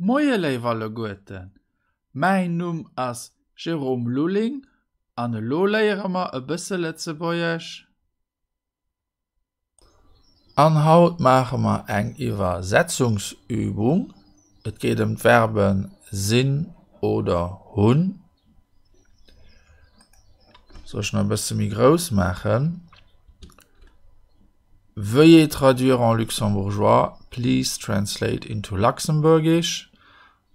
Moie léif alleguerten, mäin Numm ass Jérôme Lulling an elo léiere mer e bësse Lëtzebuergesch. An haut maache mer eng Iwwersetzungsübung. Et geet ëm d'Verben sinn oder hunn. Soll ech nach e bësse méi grouss maachen? Veuillez traduire en luxembourgeois, please translate into luxembourgish.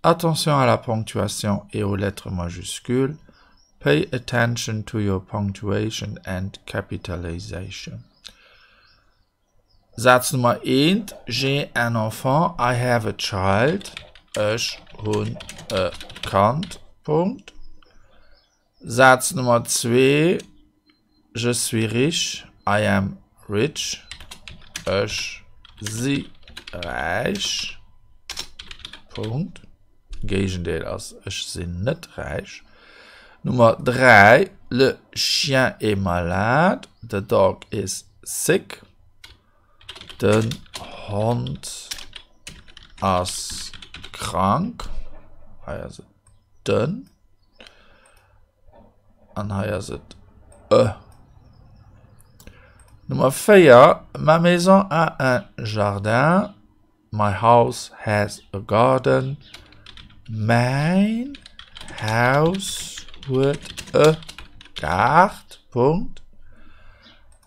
Attention à la ponctuation et aux lettres majuscules. Pay attention to your punctuation and capitalization. Saz Nummer eent, J'ai un enfant, I have a child. Ech hunn e Kand. Punkt. Saz Nummer zwee, Je suis riche, I am rich. Ech si räich. Punkt. Géigendeel ass ech sinn net räich. Nummer 3, Le chien est malade, the dog is sick. Den Hond ass krank. Hei ass et den. An hei ass et e. Nummer 4, Ma maison a un jardin. My house has a garden. Mäin Haus huet e Gaart. Punkt.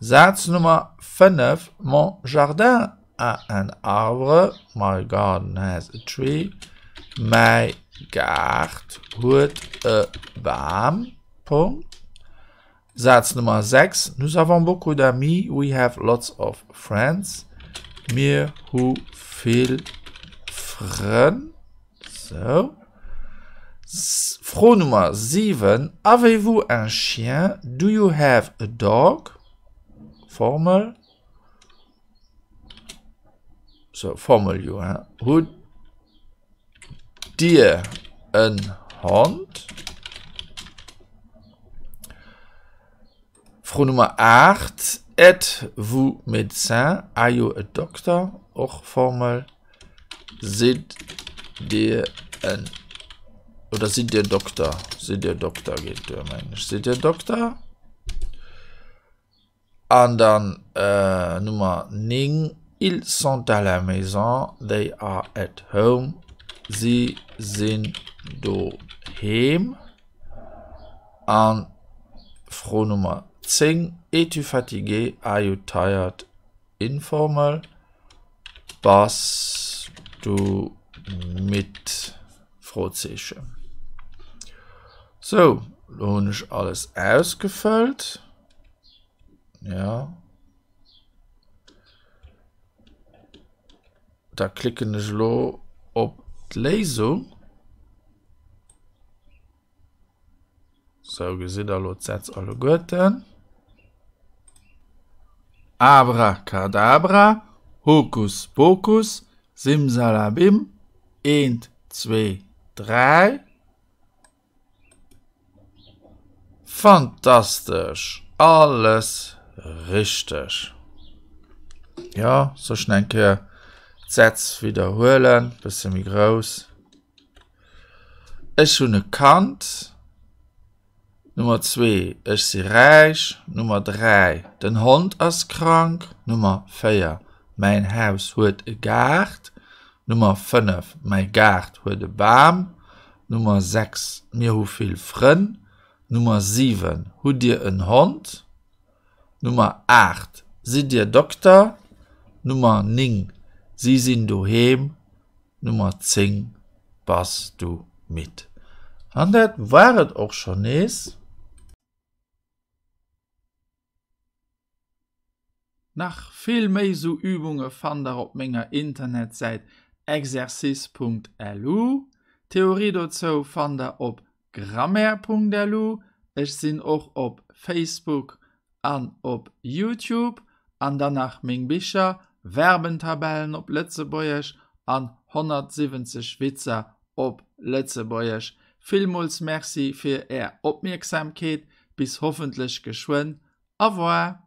Saz Nummer 5, Mon jardin a un arbre. My garden has a tree. Mäi Gaart huet e Bam. Punkt. Saz Nummer 6, Nous avons beaucoup d'amis, we have lots of friends. Mir hu vill Frënn. Sou. Fro Nummer 7, Avez-vous un chien? Do you have a dog? Formel. Sou, Formel, jo, hein. Hutt Dir en Hond? Fro Nummer 8, Êtes-vous médecin? Are you a doctor? Och Formel. Sidd Dir en oder sidd Dir Dokter? Sidd Dir Dokter geet duer, mengen ech. Sidd Dir Dokter? An dann Nummer 9, Ils sont à la maison, they are at home, si sinn doheem. An Fro Nummer 10, Es-tu fatigué, are you tired, informel, Bass du midd? Frozeechen. Sou, lo hunn ech alles ausgefëllt. Ja. Da klicken ech elo op d'Léisung. Sou, gesitt der elo d'Sätz alleguerten. Abracadabra, Hokus Pokus, Simsalabim, eent, zwee, dräi. Fantastesch! Alles richteg! Jo, soll ech nach eng Kéier d'Sätz widderhuelen, bësse méi grouss? Ech hunn e Kand. Nummer zwee, Ech si räich. Nummer dräi, Den Hond ass krank. Nummer véier, Mäin Haus huet e Gaart. Nummer 5, Mäi Gaart huet e Bam. Nummer 6, Mir hu vill Frënn. Nummer 7, Hutt Dir en Hond? Nummer 8, Sidd Dir Dokter? Nummer 9, Si sinn doheem. Nummer 10, Bass du midd? An dat war et och schonn nees. Nach vill méi sou Übunge fannt der op menger Internetsäit exercice.lu. D'Theorie dozou fannt der op grammaire.lu. Ech sinn och op Facebook an op Youtube. An dann nach meng Bicher, Verbentabellen op Lëtzebuergesch an 170 Witzer op Lëtzebuergesch. Villmools Merci fir är Opmierksamkeet. Bis hoffentlech geschwënn. Au revoir!